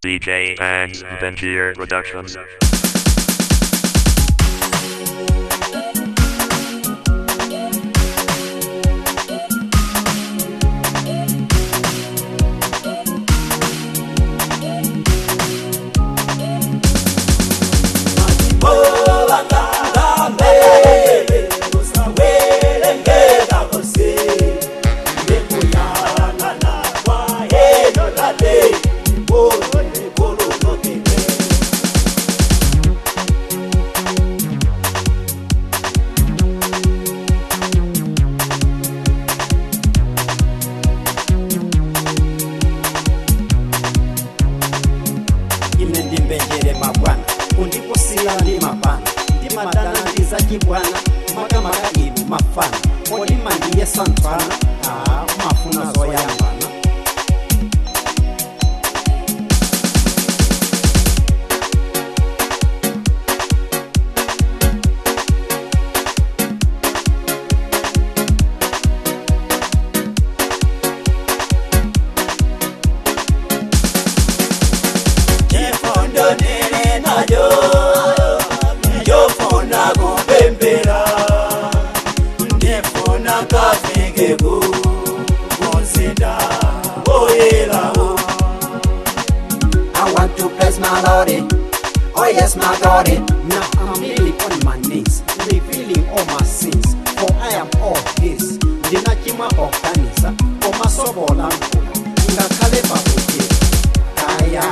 DJ Bangs Benjier Productions. Ine ndimbenjere mabwana undikusila ndi mapana ndimadana ndizachibwana makamaka inu mafana odima ndiye santswana aa mafuna zoyambana. Chifundo nili nacho, ndofuna kupembera, ndifuna kafike ku muzinda oyelawo. I want to bless my Lord, oh yes my God. Now I'm kneeling on my knees, revealing all my sins, for I am all His. Ndinachimwa pokanisa, komasobola nkula, ngakhale pakuti kaya.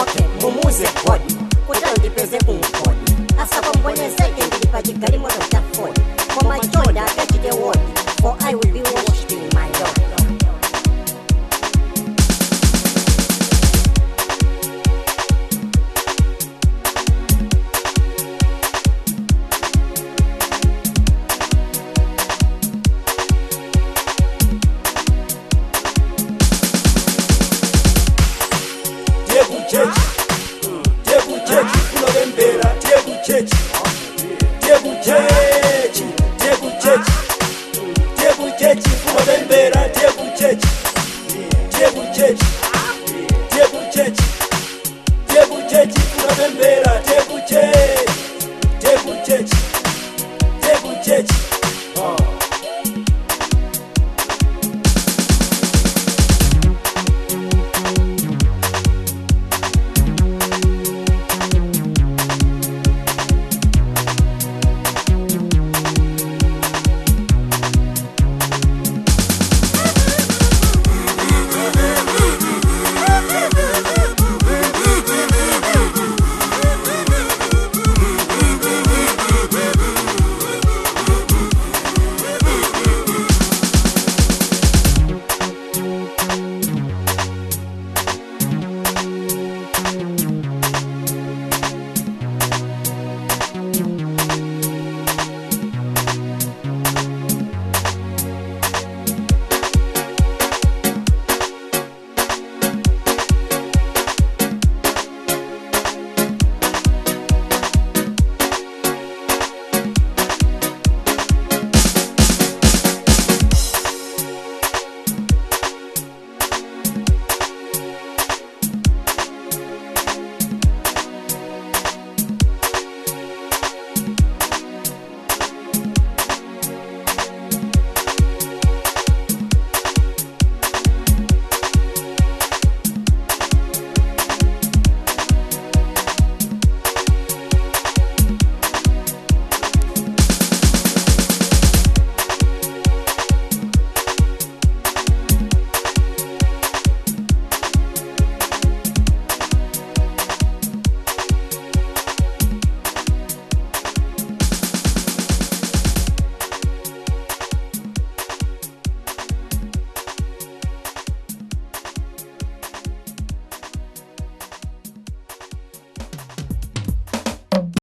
Okay, mumuze kodi kuti andipeze kumkodi asakongonyezeke ndili pa chigalimoto cha Ford, koma chonde akachite wodi, for I will be worshiping my Lord. Teku chechi, teku chechi.